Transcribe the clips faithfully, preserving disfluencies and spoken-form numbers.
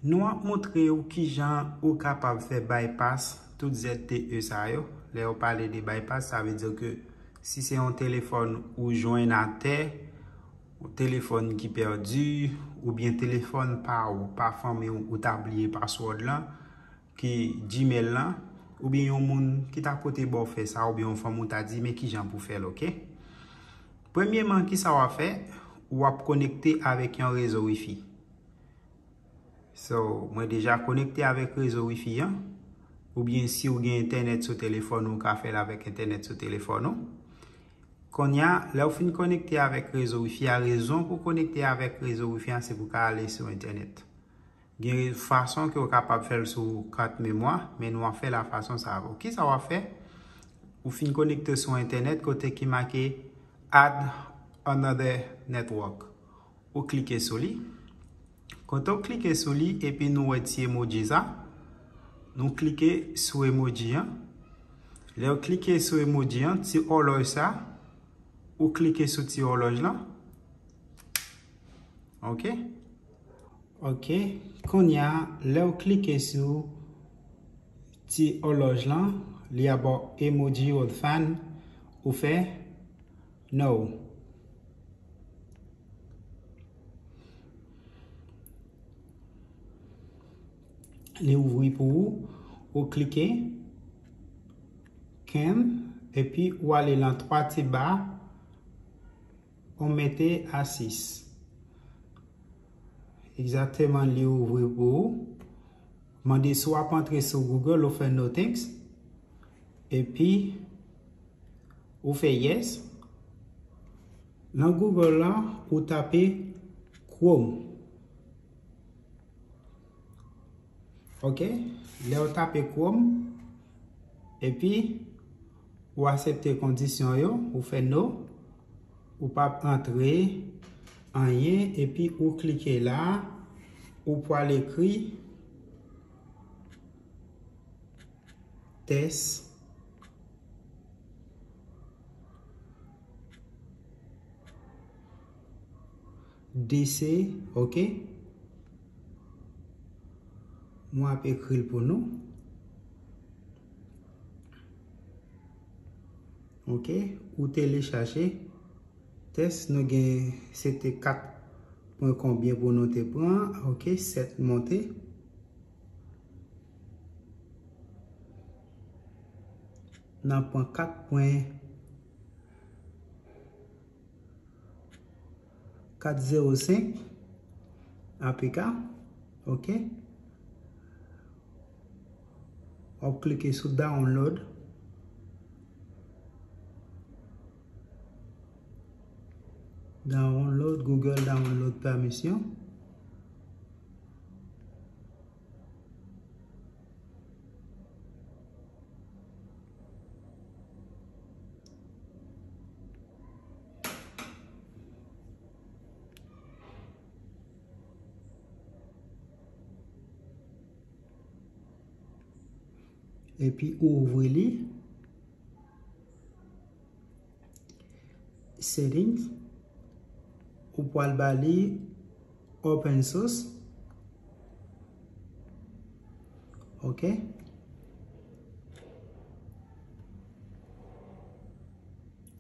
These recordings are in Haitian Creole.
Nou ap montre w kijan ou kapab fè bypass tout Z T E sa yo. Lè yo pale de bypass, sa vle di ke si se yon telefòn ou jwenn atè, yon telefòn ki pèdi, oubyen telefòn pa ou, pa fanmi w, ou ta bliye password lan, ki Gmail lan, oubyen yon moun ki ta pote ba w fè sa, oubyen yon fanmi w ta di, men kijan pou fè l, oke? Premyeman, kisa w ap fè? W ap konekte avèk yon rezo wifi. So, mwen deja konekte avèk rezo wifi an, oubyen si w gen entènèt sou telefòn ou, ou ka fè l avèk entènèt sou telefòn ou. Kounye a, lè w fin konekte avèk rezo wifi a, rezon pou konekte avèk rezo wifi a, se pou w ka ale sou entènèt. Gen fason ke w kapab fè l sou kat memwa, men nou ap fè l a fason sa a. Kisa w ap fè? Ou fin konekte sou entènèt kote ki make Add another network. Ou klike sou li. Kote w klike sou li, epi nou wè ti emoji sa, nou klike sou emoji an. Lè w klike sou emoji an, ti òlòj sa, ou klike sou ti òlòj lan. Oke? Oke. Kounye a, lè w klike sou ti òlòj lan, li ap ba w emoji old fan, ou fè no. Li ouvri pou ou, ou klike can, epi ou ale lan twa ti ba, ou mete a sis. Egzakteman, li ouvri pou ou. Mande si w ap antre sou Google, ou fè no thanks. Epi, ou fè yes. Nan Google lan, ou tape Chrome. Oke? Lè w tape Chrome, epi ou aksepte kondisyon yo, ou fè no, ou p ap antre anyen, epi ou klike la, ou pral ekri tès D C, oke. Mwen ap ekri l pou nou. Oke, ou telechaje tès, nou gen, se te kat pwen konbyen pou nou te pran. Oke, sèt monte. N ap pran kat pwen kat zewo senk A P K. Oke. W ap klike sou download. Download, Google download permission. Epi ou ouvri li. Settings. Ou pral ba li open source. Oke.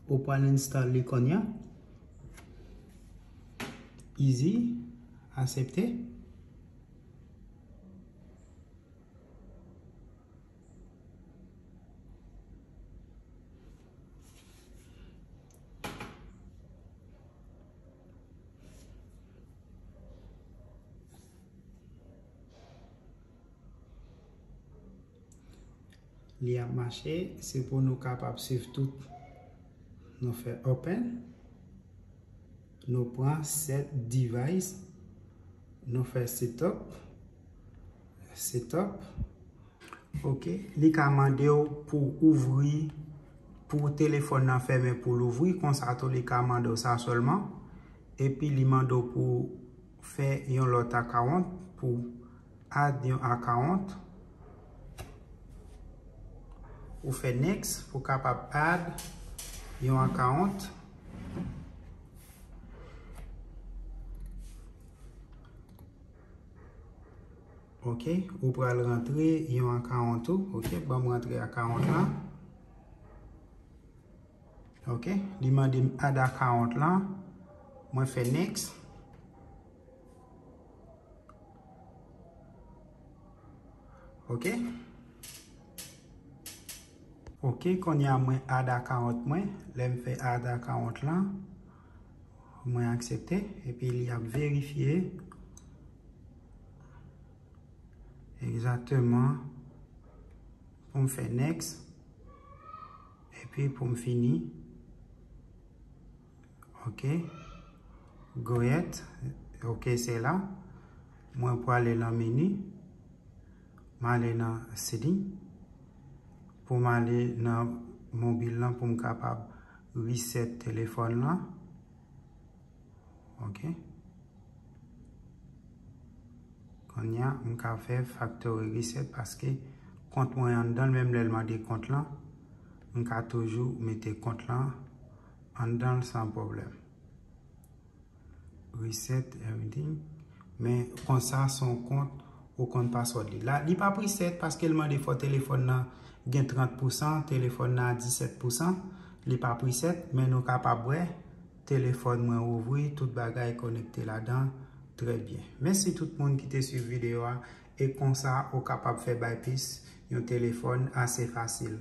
Ou pral install li kounye a. Easy. Aksepte. Li ap mache, se pou nou kapab swiv tout. Nou fè open. Nou pran set device. Nou fè setup. Setup. Oke. Li ka mande w pou ouvri, pou telefòn nan fèmen pou l ouvri. Konsa tou, li ka mande w sa sèlman. Epi, li mande w pou fè yon lòt account, pou add yon account. Ou fè next pou kapab add yon account. Ok, ou pral rantre yon akawont ou. Ok, ban m rantre akawont lan. Ok, li mande m add akawont lan. Mwen fè next. Ok. Ok, kounye a mwen add akawont mwen. Lè m fè add akawont lan, mwen aksepte. Epi li ap verifye egzakteman pou m fè next. Epi pou m fini. Ok. Go yet. Ok, se la. Mwen prale nan meni. M ale nan setting. Pou m ale nan mobil lan pou m kapab reset telefòn lan. Ok. Kounye a, m ka fè factory reset paske kont mwen anndan l, menm lè l mande kont lan, m ka toujou mete kont lan anndan l san pwoblèm. Reset everything. Men konsa, se yon kont ou konn password li. La, li p ap reset paske l mande fò telefòn nan gen trant pousan, telefòn nan a disèt pousan. Li p ap reset, men nou kapab wè telefòn mwen ouvri, tout bagay konekte ladan trè byen. Mèsi tout moun ki te swiv videyo a, e konsa ou kapab fè bypass yon telefòn ase fasil.